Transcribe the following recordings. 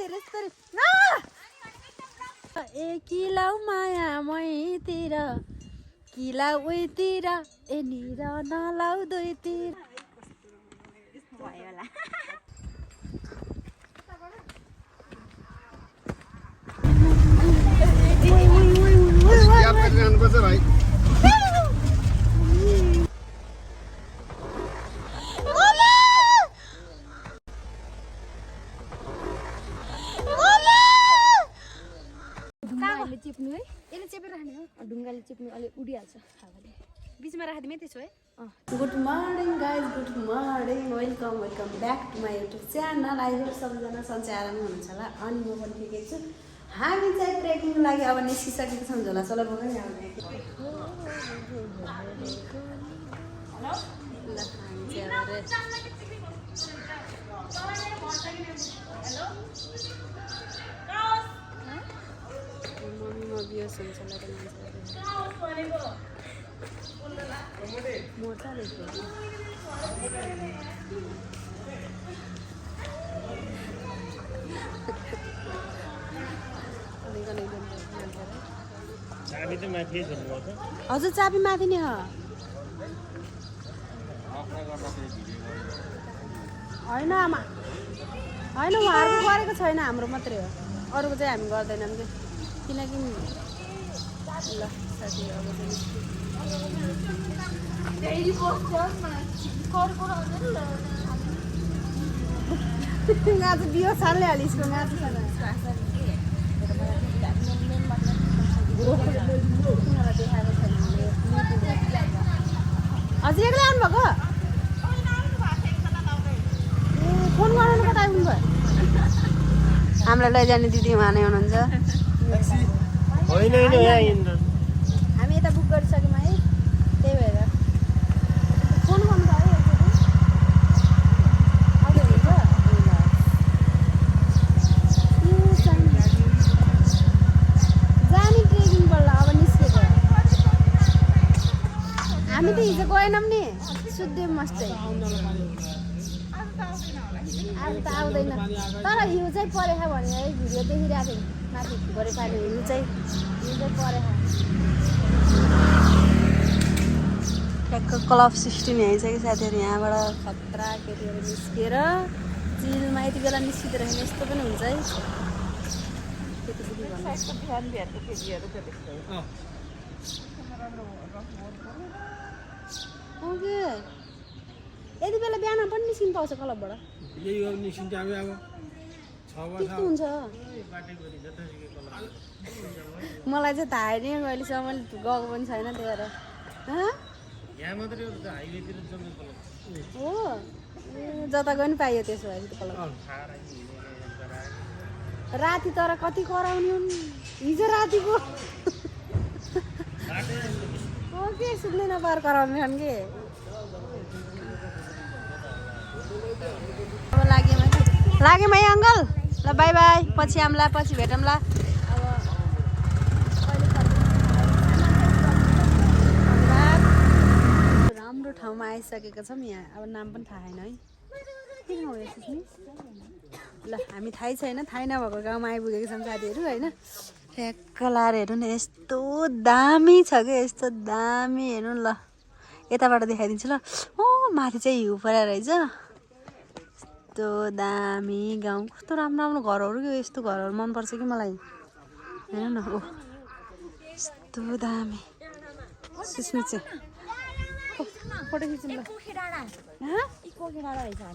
धेरै ए किलाउ माया मैतिर किला उतिर ए निर नलाउ दुईतिर भयो होला भाइ चिप्नु है यसले चेपेर राख्ने हो ढुङ्गाले चिप्नु अलि उडिहाल्छ हावाले बिचमा राखिदिउँ है त्यसो है good morning guys good morning welcome back to my YouTube channel I hope सबैजना सन्चै आरामै हुनुहुन्छ होला अनि म पनि ठिकै छु हामी चाहिँ ट्रेकिङको लागि अब निस्किसकेको छौँ झोला सोला बोकेर हजुर चाबी माथि नै हो होइन आमा होइन उहाँहरूको गरेको छैन हाम्रो मात्रै हो अरूको चाहिँ हामी गर्दैनौँ कि किनकि ल साथी अब आज बियो सालले हाली स्कुलमा हजुर एक्लै आउनुभएको फोन गराउनु कता आउनु भयो हामीलाई लैजाने दिदी उहाँ नै हुनुहुन्छ हामी यता बुक गरिसक्यौँ है त्यही भएर फोन गर्नु भयो जाने ट्रेकिङबाट अब निस्केको हामी त हिजो गएनौँ नि सुत्यौँ मस्तै आज त आउँदैन तर हिउँ चाहिँ परेको भने है भिडियो देखिरहेको थिएँ माथि गरे पानी हिउँ चाहिँ परेको ट्याक्क क्लब 16 आइसक्यो साथीहरू यहाँबाट खतरा केटीहरू निस्केर चिलमा यति बेला निस्किँदो रहेछ यस्तो पनि हुन्छ है ओके यति बेला बिहान पनि निस्किनु पाउँछ क्लबबाट हुन्छ मलाई चाहिँ थाहा नै अहिलेसम्म मैले गएको पनि छैन त्यही भएर हो जता गयो नि पाइयो त्यसो भए राति तर कति कराउने हुन् हिजो रातिको ओके सुत्नै नपाएर कराउने छन् कि अब लाग्यो है अङ्कल ल बाई बाई पछि आउँला पछि भेटौँला राम्रो ठाउँमा आइसकेका छौँ यहाँ अब नाम पनि थाहा छैन है किन हो ल हामी थाहै छैन थाहै नभएको गाउँमा आइपुगेको छौँ साथीहरू होइन ठ्याक्क लाएर हेर्नु न यस्तो दामी छ क्या यस्तो दामी हेर्नु ल यताबाट देखाइदिन्छु ल ओ माथि चाहिँ हिउँ परेर रहेछ यस्तो दामी गाउँ कस्तो राम्रो राम्रो घरहरू कि यस्तो घरहरू मनपर्छ कि मलाई हेर्नु न ओ यस्तो दामी सुस्मित चाहिँ फोटो खिचौँ ल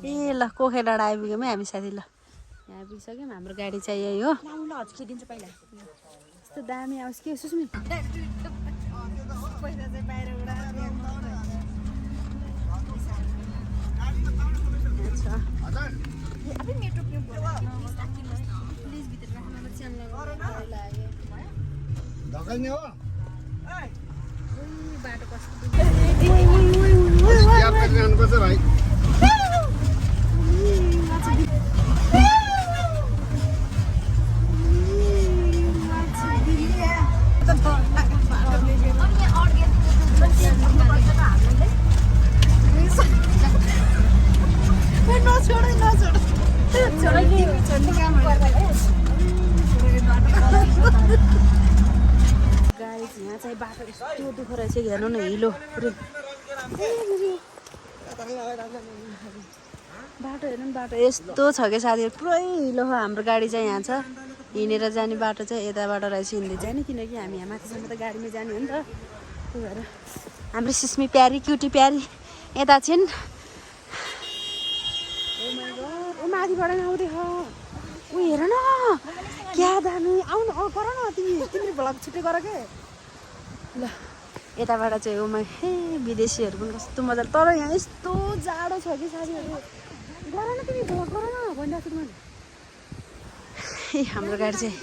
ए ल कोखे डाँडा आइपुग्यौँ है हामी साथी ल यहाँ आइपुगिसक्यौँ हाम्रो गाडी चाहिँ यही हो पहिला यस्तो दामी आओस् के सुस्मित बाटो कस्तो भाइ छोड़ बाटो यस्तो दुःख रहेछ कि हेर्नु न हिलो बाटो हेर्नु नि बाटो यस्तो छ क्या साथीहरू पुरै हिलो हो हाम्रो गाडी चाहिँ यहाँ छ हिँडेर जाने बाटो चाहिँ यताबाट रहेछ हिँड्दै जाने किनकि हामी यहाँ माथिसम्म त गाडीमै जाने हो नि त त्यही भएर हाम्रो सिस्मी प्यारी क्युटी प्यारी यता छिन् ओ माथिबाट आउँदै ऊ हेर न क्या दामी आउनु गर न तिमी भ्लग छिटो गर के ल यताबाट चाहिँ उमा हे विदेशीहरू पनि कस्तो मजा तर यहाँ यस्तो जाडो छ कि साथीहरू गर न तिमी भ्लग गर न भनिरहेको छु मैले ए हाम्रो गाडी चाहिँ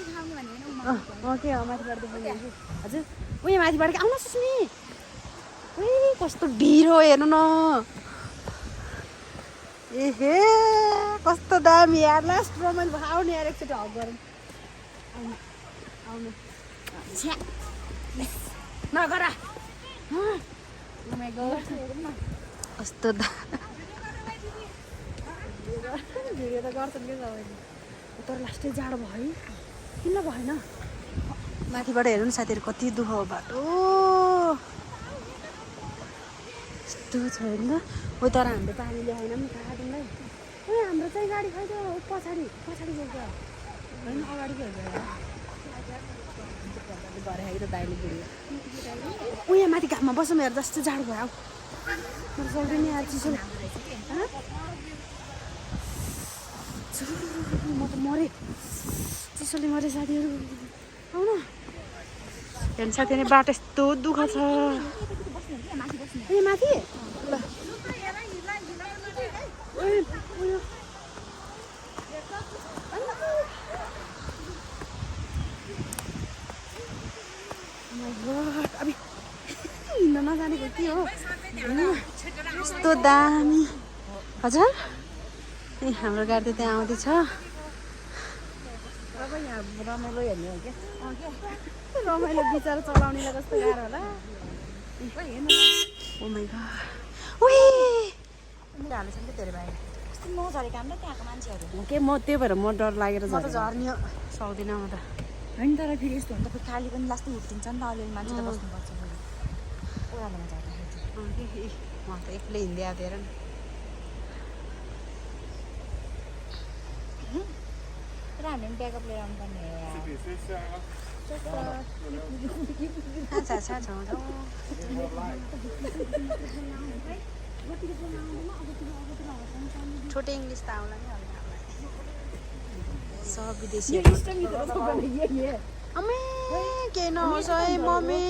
के माथिबाट देखाउनु हजुर उयो माथिबाट आउनु सुस्मी ए कस्तो भिड हेर्नु न एहे कस्तो दामी यार लास्ट रमाइलो भयो आउने यार एकचोटि हक गरौँ आउनु नगर कस्तो भिडियो त गर्छन् क्या सबैले तर लास्टै जाडो भयो किन भएन माथिबाट हेर्नु नि साथीहरू कति दुःख हो बाटो यस्तो छ होइन हो तर हामीले पानी ल्याएन पनि काट्नुलाई ओ हाम्रो चाहिँ गाडी खै त्यो पछाडि गएको होइन अगाडि गएको भरे त दाइले बुढ्यो ऊ यहाँ माथि घाममा बसौँ हेर जस्तो जाडो भयो मेरो सक्दैन नि यार चिसो म त मरेँ चिसोले मरेँ साथीहरू आउन हेर्नु साथीहरू बाटो यस्तो दुःख छ ए माथि ल अब हिँड्न नजानेको के हो यस्तो दामी हजुर ए हाम्रो गाडी त त्यहाँ आउँदैछ अब यहाँ रमाइलो हेर्ने हो क्या रमाइलो बिचरा चलाउनेलाई कस्तो गाह्रो होला ओ माइ गॉड ओइ हालेछ नि तेरो भाइ कस्तो नझरेको हाम्रो त्यहाँको मान्छेहरू के म त्यही भएर म डर लागेर म त झर्ने सक्दिनँ म त होइन तर फेरि यस्तो हुन्छ फेरि खाली पनि लास्टै हुर्किन्छ नि त अलिअलि मान्छे त बस्नुपर्छ ओह्रालोमा झर्दाखेरि म त एक्लै हिँड्दै आएको हेर नि तर हामीले पनि ब्याकअप लिएर आउनुपर्ने छोटे इङ्ग्लिस त आउला नि सब विदेशी अमे केही नहोस् है मम्मी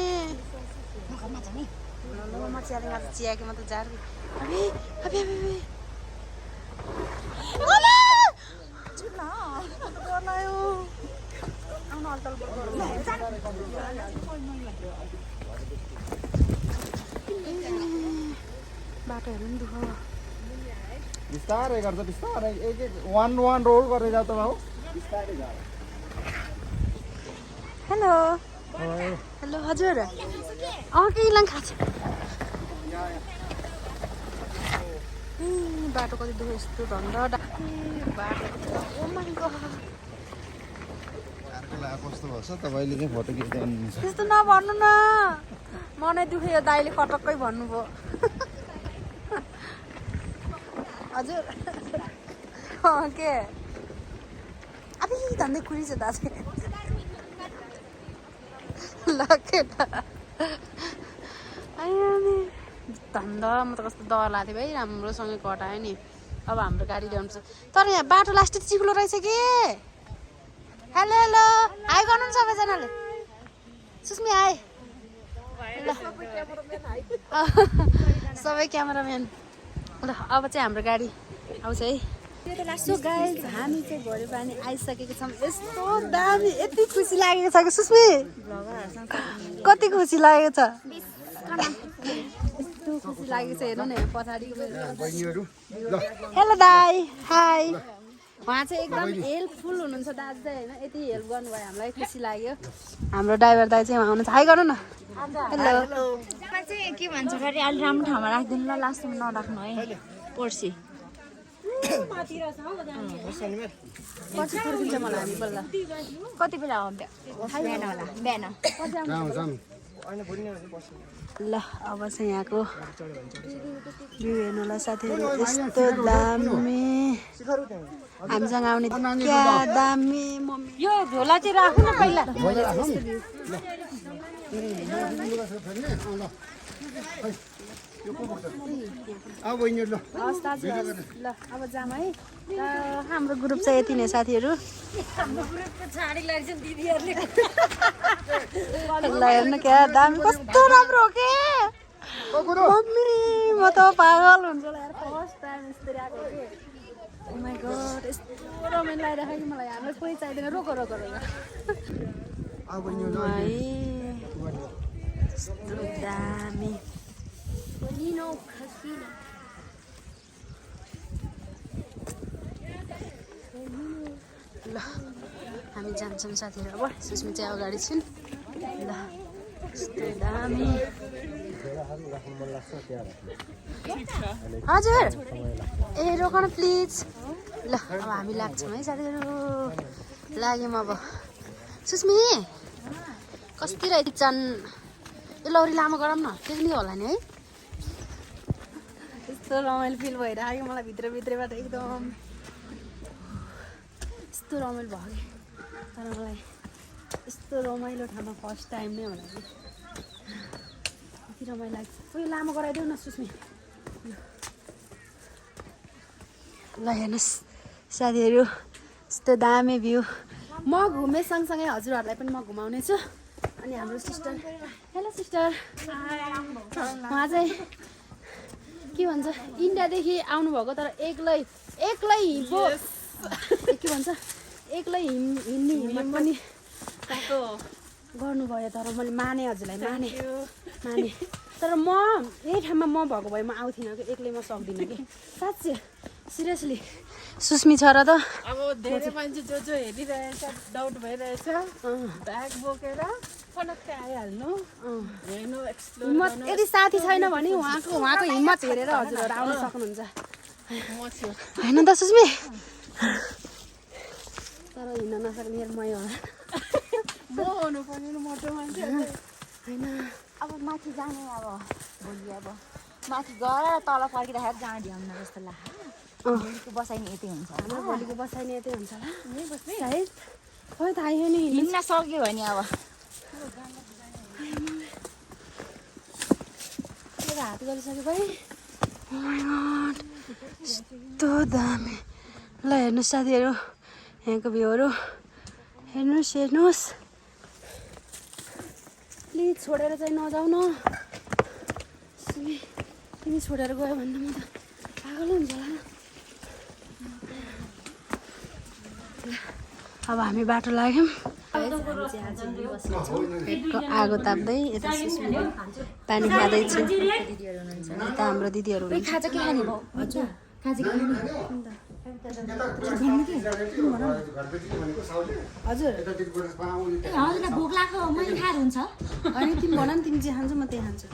म चियाले चियाके मात्रै जार बाटोहरू पनि दुःख बिस्तारै गर्छ बिस्तारै एक वान रोल गरेर जाऊ त बाबु बिस्तारै जा हेलो हेलो हजुर के इलाङ खान्छ बाटो कति दुःख यस्तो धन्दा बाटो ओ माइ गॉड कस्तो भन्छ तपाईँले चाहिँ फोटो खिच्दै आउनुहुन्छ त्यस्तो नभन्नु न मनै दुख्यो दाइले कटक्कै भन्नुभयो हजुर के अब धन्दै कुरी छ दाजु ल केटा धन्दा म त कस्तो डर लाग्थ्यो भाइ राम्रोसँगै कटायो नि अब हाम्रो गाडी ल्याउनु छ तर यहाँ बाटो लास्टै चिप्लो रहेछ कि हेलो हेलो हाई गर्नु नि सबैजनाले सुस्मी हाई ल सबै क्यामेराम्यान ल अब चाहिँ हाम्रो गाडी आउँछ है सो गाइज हामी चाहिँ भोलि पानी आइसकेको छौँ यस्तो दामी यति खुसी लागेको छ कि सुस्मी कति खुसी लागेको छ यस्तो खुसी लागेको छ हेर्नु न यहाँ पछाडिको हेलो दाई हाई उहाँ चाहिँ एकदम हेल्पफुल हुनुहुन्छ दाजु चाहिँ होइन यति हेल्प गर्नुभयो हामीलाई खुसी लाग्यो हाम्रो ड्राइभर दाइ चाहिँ आउनुहुन्छ हाई गर्नु न हेलो चाहिँ के भन्छ फेरि अलि राम्रो ठाउँमा राखिदिनु ल लास्टमा नराख्नु है पर्सि पछि फर्किन्छ मलाई हामी बल्ल कति बेला हो बिहान होला बिहान ल अब चाहिँ यहाँको भ्यू हेर्नुलाई साथीहरू यस्तो दामी हामीसँग आउने क्या दामी मम्मी यो झोला चाहिँ राख्नु न पहिला हस् दाजु ल अब जाम है हाम्रो ग्रुप चाहिँ यति नै साथीहरू ल हेर्नु क्या दामी कस्तो राम्रो हो के मम्मी म त पागल हुन्छ होला यार फर्स्ट टाइम यस्तरी आएको हो कि ओ माई गड यस्तो रमाइलो लागिरहेको कि मलाई हामीलाई कोही चाहिँदैन रोको रोको रोको यस्तो दामी ल हामी जान्छौँ साथीहरू अब सुस्मी चाहिँ अगाडि छिन् ल यस्तो दामी हजुर ए रोक न प्लिज ल अब हामी लाग्छौँ है साथीहरू लाग्यौँ अब सुस्मी कति रहेछ किचन ए लौरी लामो गरौँ न टेक्निक होला नि है यस्तो रमाइलो फिल भइरहेको मलाई भित्रभित्रबाट एकदम यस्तो रमाइलो भयो कि तर मलाई यस्तो रमाइलो ठाउँमा फर्स्ट टाइम नै होला कि कति रमाइलो लाग्छ उयो लामो गराइदेऊ न सुस्मी ल हेर्नुहोस् साथीहरू यस्तो दामी भ्यू म घुमे सँगसँगै हजुरहरूलाई पनि म घुमाउने छु अनि हाम्रो सिस्टर हेलो सिस्टर उहाँ चाहिँ के भन्छ इन्डियादेखि आउनुभएको तर एक्लै हिँड्नु के भन्छ एक्लै हिँड्ने हिम्मत पनि गर्नुभयो तर मैले माने हजुरलाई माने तर म यही ठाउँमा म भएको भए म आउँथिनँ कि एक्लै म सक्दिनँ कि साँच्चै सिरियसली सुस्मी छ र त अब धेरै मान्छे जो हेरिरहेछ डाउट भइरहेछ ब्याग बोकेर फनक्कै आइहाल्नु हेर्नु एक्सप्लोर हिम्मत यदि साथी छैन भने उहाँको हिम्मत हेरेर हजुरहरू आउन सक्नुहुन्छ होइन त सुस्मी तर हिँड्न नसक्ने यार मै होला म हुनु पर्ने मोटो मान्छे होइन अब माथि जाने अब भोलि अब माथि गएर तल फर्किँदाखेरि जाँड भ्याउन जस्तो लाग्छ भोलिको बसाइ नि यतै हुन्छ हाम्रो भोलिको बसाइ नै यतै हुन्छ होला सायद खोइ थाहा छैन हिँड्न सक्यो भने अब हात गरिसक्यो भाइ यस्तो दामी ल हेर्नुहोस् साथीहरू यहाँको भ्यूहरू हेर्नुहोस् प्लिज छोडेर चाहिँ नजाऊ न तिमी छोडेर गयो भने म त पागल हुन्छ होला अब हामी बाटो लाग्यौँ आगो ताप्दै यता सुस्मी पानी खाँदैछु यता हाम्रो दिदीहरू खाजा के खाने भयो हजुर खाजा के खाने हजुर हजुर भोक लाग्यो मैले खाएर हुन्छ अनि तिमी भन नि तिमी जे खान्छौ म त्यही खान्छु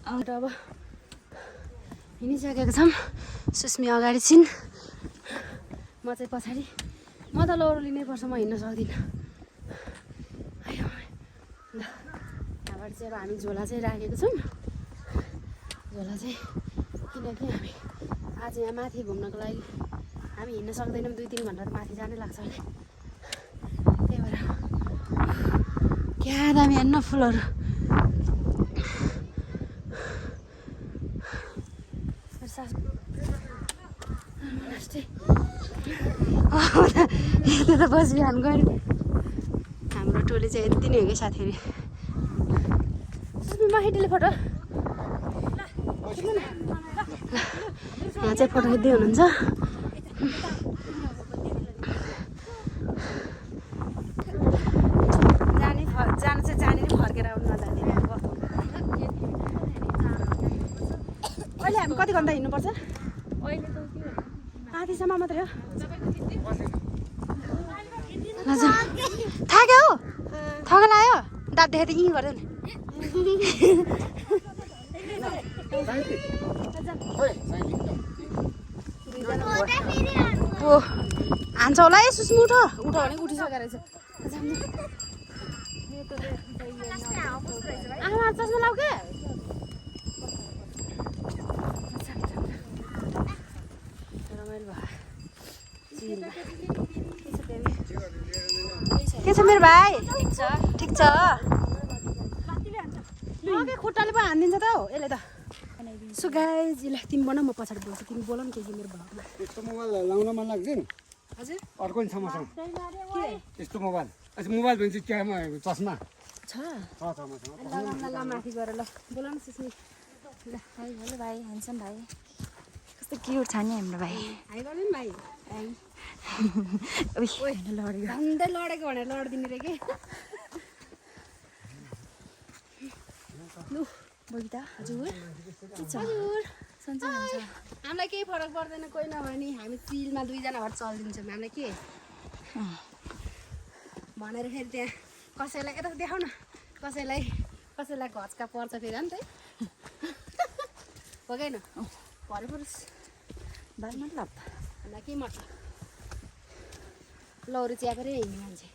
अब हिँडिसकेको छौँ सुस्मी अगाडि छिन् म चाहिँ पछाडि म त लौरो लिनै पर्छ म हिँड्न सक्दिनँ ल यहाँबाट चाहिँ अब हामी झोला चाहिँ राखेको छौँ झोला चाहिँ किनकि हामी आज यहाँ माथि घुम्नको लागि हामी हिँड्न सक्दैनौँ 2-3 घन्टा त माथि जानै लाग्छ होला त्यही भएर क्या दामी हेर्न फुलहरू यता त बसिहाल्नु गयो हाम्रो टोली चाहिँ यति नै हो कि साथीहरू सुस्मी माहितीले फोटो यहाँ चाहिँ फोटो खिच्दै हुनुहुन्छ जानु चाहिँ जाने फर्केर आउनु नजाने अहिले हामी कति घन्टा हिँड्नुपर्छ माथिसम्म मात्रै हो हजुर थाक्यो हौ थक लाग्यो दाँत देखेर यहीँ गर्दैन ओ हान्छ होला है सुस्मी उठ भने उठिसकेको रहेछ आमा चस्मा लाउ के रमाइलो के छ मेरो भाइ ठिक छ ओके खुट्टाले पो हानिदिन्छ त हौ यसले त सो गाइज यसलाई तिमी बना म पछाडि बोल्छु तिमी बोल न के मेरो भावमा यस्तो मोबाइल लाउन मन लाग्दैन हजुर अर्को नि समस्या यस्तो मोबाइल अच्छा मोबाइल भन्छ क्यामा चस्मा छ मसँग ल माथि गएर ल बोल न सुस्मी ल हाई हेलो भाइ ह्यान्डसम भाइ कस्तो क्युट छ नि हाम्रो भाइ हाई गर्नु नि भाइ हाई ओइ लडेको झन्डै लडेको भनेर लडिदिने रे के लु बबिता हजुर के छ हजुर सन्चै हुन्छ हामीलाई केही फरक पर्दैन कोही नभए नि हामी चिलमा दुईजना भएर चलिदिन्छौँ हामीलाई के भनेर फेरि त्यहाँ कसैलाई यता देखाउ न कसैलाई घचका पर्छ फेरि हो नि त हो कि होइन परे परोस् बाल मतलब हामीलाई के मर्छ लौरो च्यापेर हिँड्ने मान्छे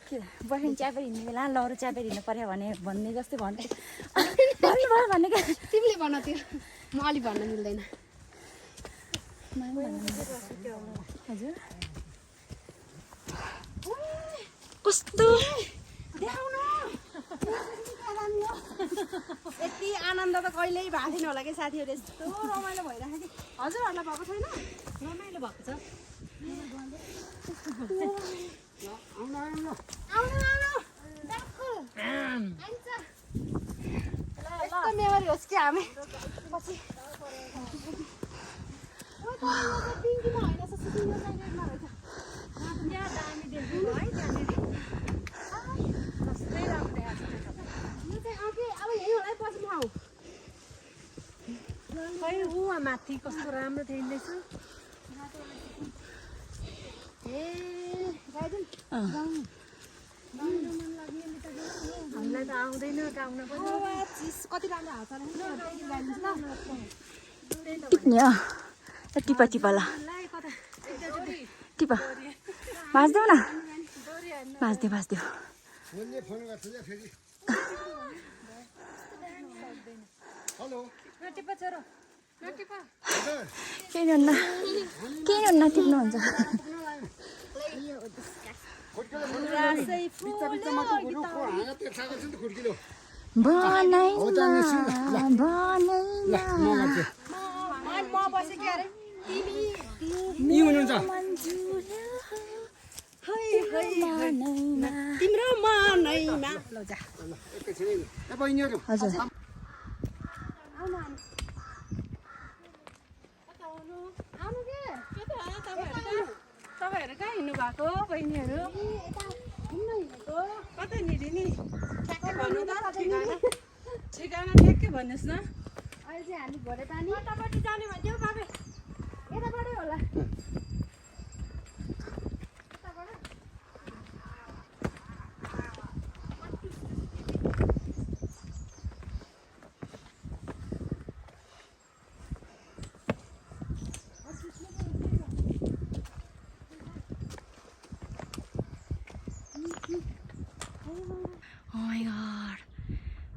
के बहिनी च्यापेर हिँड्ने बेला लौरो च्यापेर हिँड्नु पर्यो भन्ने जस्तै भन्छु भयो भन्ने क्या तिमीले भन त्यो म अलि भन्न मिल्दैन हजुर कस्तो यति आनन्द त कहिल्यै भएको थिएन होला कि साथीहरू यस्तो रमाइलो भइरहेको कि हजुरहरूलाई भएको छैन रमाइलो भएको छ आउनु यस्तो मेमोरी होस् कि हामी पछि माथि कस्तो राम्रो देखिँदैछ हामीलाई त आउँदैन गाउन पनि कति राम्रो हाल्छ टिपा टिपा ल टिपा भाँच्देऊ न भाँच्देऊ हेलो केही हुन्न टिप्नुहुन्छ तिम्रो मनैमा हजुर तपाईँहरू कहाँ हिँड्नु भएको बहिनीहरू कतानिर नि ठ्याक्कै भन्नु त ठेगाना ठ्याक्कै भन्नुहोस् न अहिले चाहिँ हामी भरे पानी यतापट्टि जाने भन्थ्यौ बाबे यताबाटै होला Oh my god.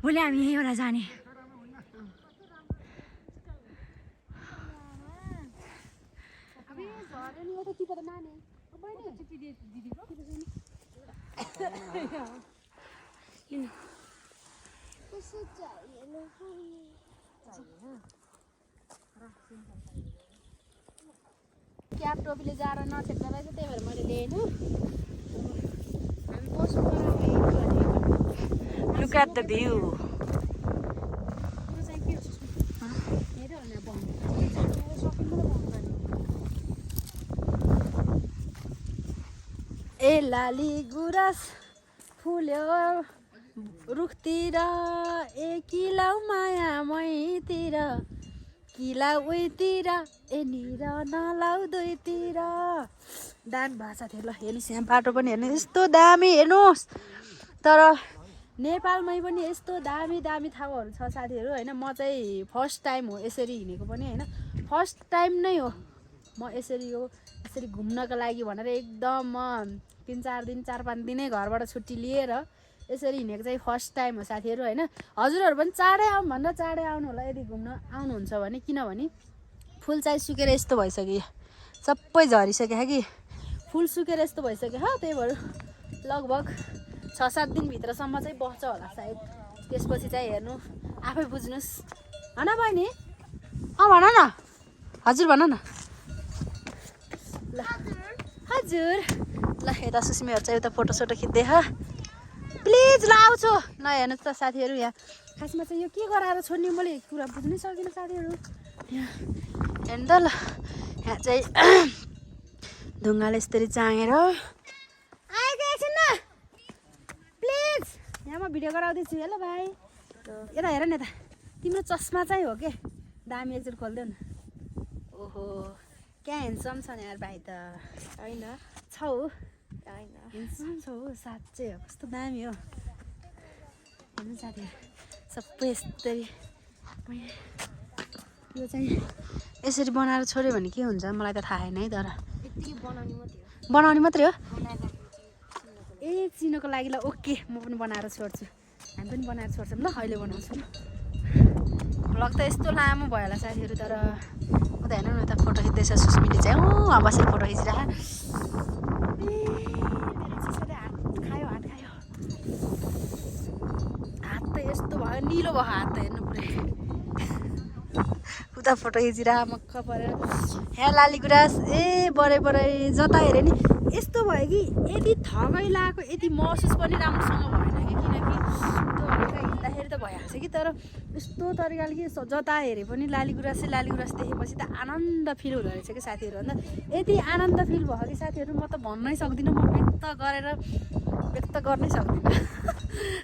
भोलि हामी यहीँबाट जाने क्याप टोपीले जाडो नछेक्दा रहेछ त्यही भएर मैले ल्याएन हामी बस्नु Look at the view. ए लाली गुराँस फुल्यो रुखतिर ए किलाउ माया मैतिर किलाउ उहीतिर ए निर नलाउ दुईतिर दामी भाषा थियो ल हेर्नुहोस् यहाँ बाटो पनि हेर्नु यस्तो दामी हेर्नुहोस् तर नेपालमै पनि यस्तो दामी दामी ठाउँहरू छ साथीहरू होइन म चाहिँ फर्स्ट टाइम हो यसरी हिँडेको पनि होइन फर्स्ट टाइम नै हो म यसरी घुम्नको लागि भनेर एकदम म 3-4 दिन 4-5 दिनै घरबाट छुट्टी लिएर यसरी हिँडेको चाहिँ फर्स्ट टाइम हो साथीहरू होइन। हजुरहरू पनि चाँडै आउँ भन्दा चाँडै आउनु होला यदि घुम्न आउनुहुन्छ भने, किनभने फुल चाहिँ सुकेर यस्तो भइसक्यो, सबै झरिसक्यो कि फुल सुकेर यस्तो भइसक्यो हो। त्यही भएर लगभग 6-7 दिनभित्रसम्म चाहिँ बस्छ होला सायद। त्यसपछि चाहिँ हेर्नु आफै बुझ्नुहोस् होइन बहिनी। भन न हजुर, भन न। ल हजुर, ल यता सुस्मीहरू चाहिँ यता फोटोसोटो खिच्दै ह प्लिज। ल आउँछु। ल हेर्नुहोस् त साथीहरू, यहाँ खासमा चाहिँ यो के गराएर छोड्ने मैले कुरा बुझ्नै सकिनँ साथीहरू। यहाँ हेर्नु त ल, यहाँ चाहिँ ढुङ्गाले यसरी चाँगेर आएको एकछिन न प्लिज। यहाँ म भिडियो गराउँदैछु। हेलो भाइ, यता हेर न, यता तिम्रो चस्मा चाहिँ हो के दामी, एकचोटि खोलिदेऊ न। ओहो क्या हेन्डसम छ नि यार भाइ त। होइन छौ, होइन हेन्डसम छौ साँच्चै हो, कस्तो दामी हो। हेर्नु साथीहरू सबै यस्तै। यो चाहिँ यसरी बनाएर छोड्यो भने के हुन्छ मलाई त थाहा छैन है, तर बनाउने मात्रै हो। ए चिनोको लागि ल ओके, म पनि बनाएर छोड्छु, हामी पनि बनाएर छोड्छौँ ल। अहिले बनाउँछु ल। भ्लग त यस्तो लामो भयो होला साथीहरू, तर उता हेर्नु न, उता फोटो खिच्दैछ सुस्मीले चाहिँ। अब बसेर फोटो खिचिरह। हात खायो हात त यस्तो भयो, निलो भयो हात त, हेर्नु पुरै। उता फोटो खिचिरह मक्ख परेर। यहाँ लाली गुराँस ए बढाइ जता हेऱ्यो नि यस्तो भयो कि यति थकै लगाएको, यति महसुस पनि राम्रोसँग भएन कि, किनकि त्यो हल्का हिँड्दाखेरि त भइहाल्छ कि, तर यस्तो तरिकाले कि जता हेरे पनि लाली गुराँस देखेपछि त आनन्द फिल हुँदो रहेछ कि साथीहरू। अन्त यति आनन्द फिल भयो कि साथीहरू म त भन्नै सक्दिनँ, म व्यक्त गर्नै सक्दिनँ।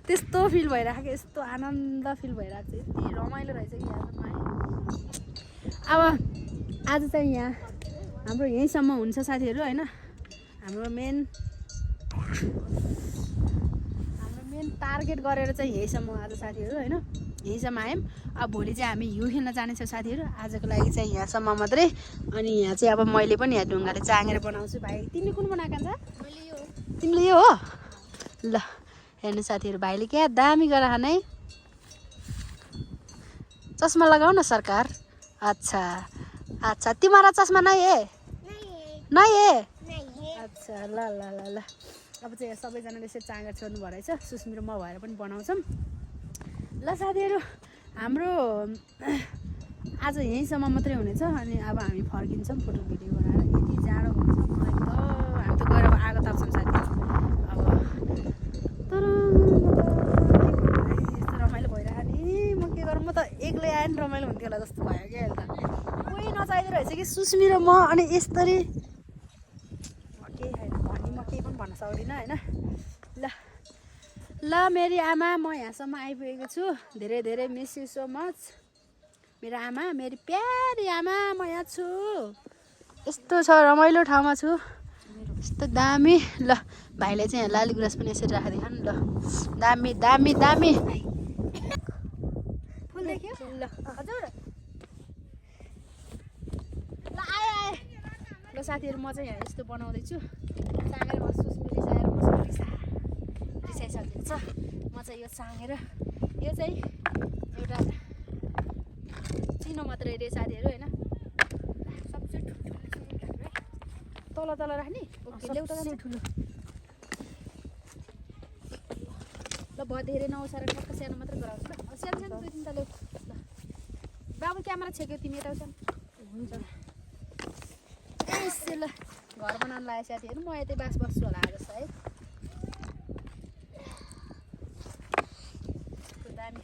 त्यस्तो फिल भइरहेको, यस्तो आनन्द फिल भइरहेको छ, यति रमाइलो रहेछ कि यार। अब आज चाहिँ यहाँ हाम्रो यहीँसम्म हुन्छ साथीहरू होइन। हाम्रो मेन टार्गेट गरेर चाहिँ यहीँसम्म आज साथीहरू होइन, यहीँसम्म आयौँ। अब भोलि चाहिँ हामी हिउँ खेल्न जानेछौँ साथीहरू। आजको लागि चाहिँ यहाँसम्म मात्रै। अनि यहाँ चाहिँ अब मैले पनि यहाँ ढुङ्गाले चाँगेर बनाउँछु। भाइ तिमीले कुन बनाएको छ? तिमीले यो हो? ल हेर्नु साथीहरू, भाइले क्या दामी गराएन है। चस्मा लगाऊ न सरकार। अच्छा अच्छा, तिमीरा चस्मा नै है? नै है? अच्छा ल ल ल ल। अब चाहिँ सबैजनाले यसरी चाँगेर छोड्नु भयो रहेछ। सुस्मी र म भएर पनि बनाउँछौँ ल साथीहरू। हाम्रो आज यहीँसम्म मात्रै हुनेछ। अनि अब हामी फर्किन्छौँ फोटो भिडियो बनाएर। यति जाडो हुन्छ मलाई त, हामी त गएर आगो ताप्छौँ साथीहरू। अब तर यस्तो रमाइलो भइरहेको नि, म के गरौँ, म त एक्लै आएँ नि रमाइलो हुन्थ्यो होला जस्तो भयो क्या अहिले त। कोही नचाहिँदो रहेछ कि सुस्मी र म। अनि यसरी म केही छैन भनी, म केही पनि भन्न सक्दिनँ होइन। ल ल मेरी आमा, म यहाँसम्म आइपुगेको छु। धेरै धेरै मिस यु सो मच मेरो आमा, मेरी प्यारी आमा, म यहाँ छु। यस्तो छ रमाइलो ठाउँमा छु, यस्तो दामी। ल भाइले चाहिँ यहाँ लाली गुराँस पनि यसरी राखिदिएको नि। ल दामी दामी दामी फुल देख्यो। ल हजुर ल आए ल साथीहरू, म चाहिँ यहाँ यस्तो बनाउँदैछु। चाँगेर म सुस्मी रिसाएर मसँग रिसाइसकेको छ। म चाहिँ यो चाँगेर, यो चाहिँ एउटा चिनो मात्रै रे साथीहरू होइन। सबसे ठुलो तल राख्ने। ओके ल्याउटा ठुलो। ल भयो धेरै नहोस्, ठ्याक्क सानो मात्रै गराउँछु ल। सानो सानो 2-3 टा ल्याउ ल। बाबु क्यामेरा छेक्यो, तिमी यता आउँछ। हुन्छ यसो ल घर बनाउनु लाग्यो साथीहरू। म यतै बास बस्छु होला आज सायद। दामी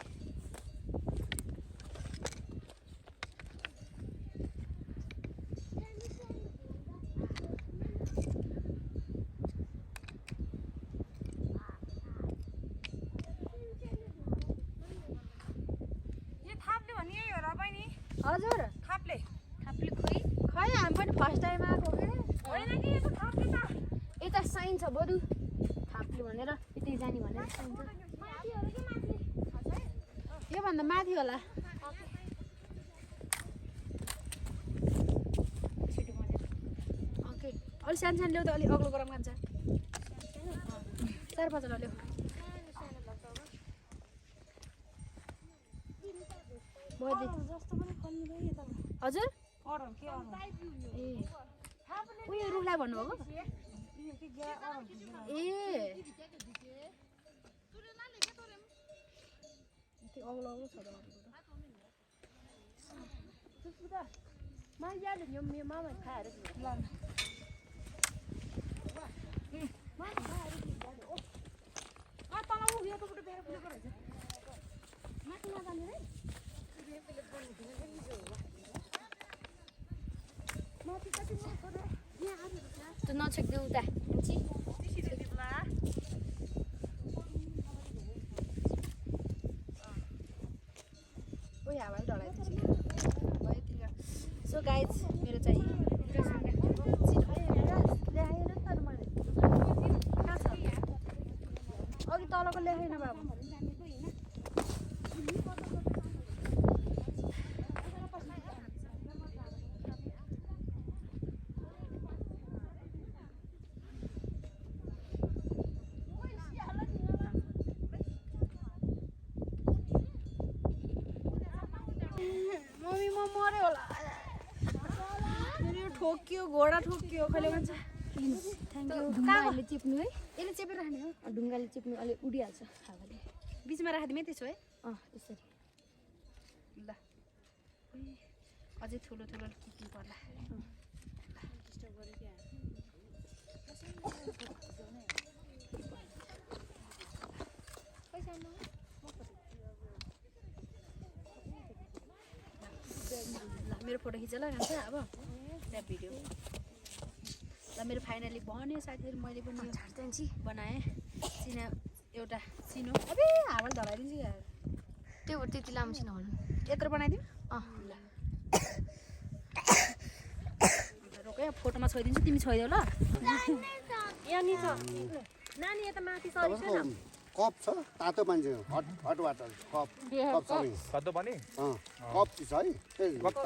हजुर थाप्ले खोइ हामी पनि फर्स्ट टाइम आएको के होइन कि यो थाप्ले त यता साइन छ बरु थाप्ले भनेर यतै जाने भनेर साइन छ। योभन्दा माथि होला। ओके अलि सानो सानो ल्याउ त, अलि अग्लो गरम खान्छ। 4-5 ल्याउ। हजुर ए उयो रुखलाई भन्नुभएको ए Tu não te ajuda, gente? So guys, मेरो चाहिँ अघि तलको लेखेन बाबु मम्मी म मर्यो होला मेरो ठोक्यो घोडा ठोक्यो खैले भन्छ थ्याङ्क यू ढुङ्गाले चिप्नु है यसले चेपेर राख्ने हो ढुङ्गाले चिप्नु अलि उडिहाल्छ हावाले बिचमा राखिदिमै त्यसो है त्यसरी ल अझै ठुलो ठुलो के पर्ला मेरो फोटो खिचेर खान्छ अब त्यहाँ भिडियो ल मेरो फाइनली बन्यो साथीहरू मैले पनि झार्दै बनाएँ सिना एउटा सिनो अबे हावाले ढलाइदिन्छु यार त्यो त्यति लामो सिनो भन्नु यत्रो बनाइदिउँ ल रोक फोटोमा छोइदिन्छु तिमी छोइदेऊ ल यहाँ छ नानी यता माथि सरी छ न कप छ तातो मान्छे hot hot water cup cup छ नि तातो पानी कप छ है कप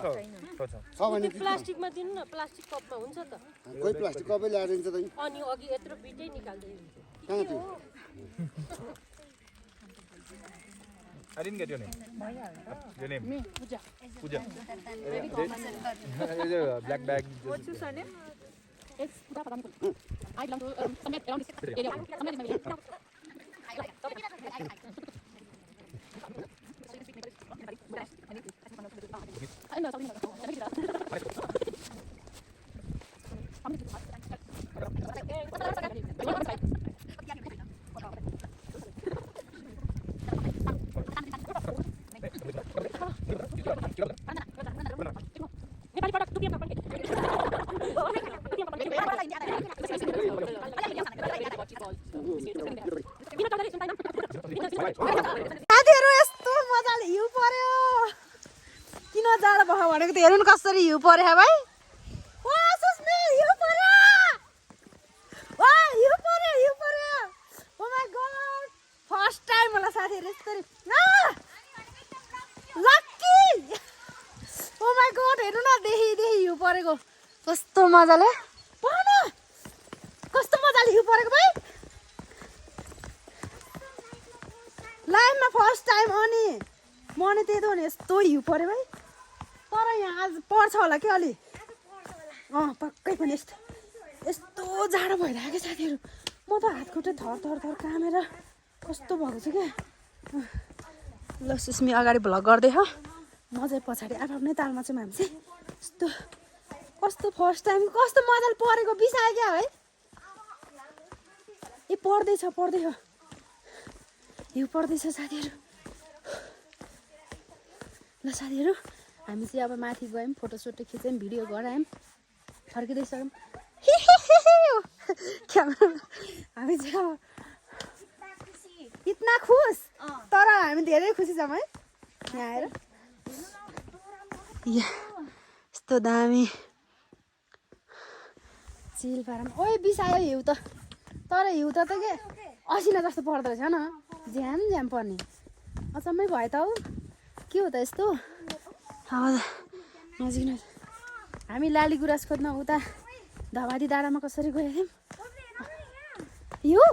छ भने प्लास्टिकमा दिनु न प्लास्टिक कपमा हुन्छ त कोही प्लास्टिक कपै ल्याएर दिन्छ त अनि अघि यत्रो बिटै निकाल्दै कहाँ थियो I didn't get your name. Your name? Me, Pooja. Pooja. Black bag. What's your surname? It's Pooja Padamkul. I belong to somewhere around this area. Somewhere in my village. I'm साथीहरु यस्तो मजाले हिउँ पर्यो किन जाडो भयो भनेको त हेर्नु कसरी हिउँ पर्यो भाइ वा सुस्मी हिउँ पर्यो वा हिउँ पर्यो oh my god first time होला साथीहरु यसरी लक्की ओ माय गॉड हेर्नु न देखि हिउँ परेको कस्तो मजाले पन कस्तो मजाले हिउँ परेको भाइ लाइफमा फर्स्ट टाइम अनि मन त्यही त हो नि यस्तो हिउँ पऱ्यो भाइ तर यहाँ आज पर्छ होला कि अलि पक्कै पनि यस्तो जाडो भइरहेको साथीहरू म त हात खुट्टा थर थर थर कामेर कस्तो भएको छ क्या ल सुस्मी अगाडि भ्लग गर्दै हो म चाहिँ पछाडि आफ्नै तालमा चाहिँ हामी चाहिँ यस्तो कस्तो फर्स्ट टाइम कस्तो मजाले परेको बिसायो क्या है ए पढ्दैछ हिउँ पर्दैछ साथीहरू ल साथीहरू हामी चाहिँ अब माथि गयौँ फोटोसोटो खिच्यौँ भिडियो गरायौँ फर्किँदैछौँ हामी चाहिँ अब इतना खुस तर हामी धेरै खुसी छौँ है यहाँ आएर यस्तो दामी चिल पारामा ओइ बिसायो हिउँ त तर हिउँ त के असिना जस्तो पर्दो रहेछ न झ्याम पर्ने अचम्मै भयो त हौ के हो त यस्तो नजिक हामी लाली गुराँस खोज्न उता धवादी डाँडामा कसरी गएको थियौँ हिउँ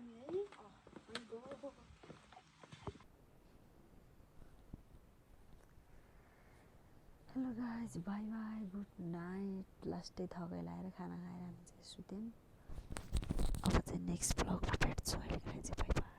हामी है hello guys bye bye good night लास्टै थकाइ लगाएर खाना खाएर हामी चाहिँ सुत्यौँ अब चाहिँ नेक्स्ट ब्लगमा भेट्छु अहिले चाहिँ बाई बाई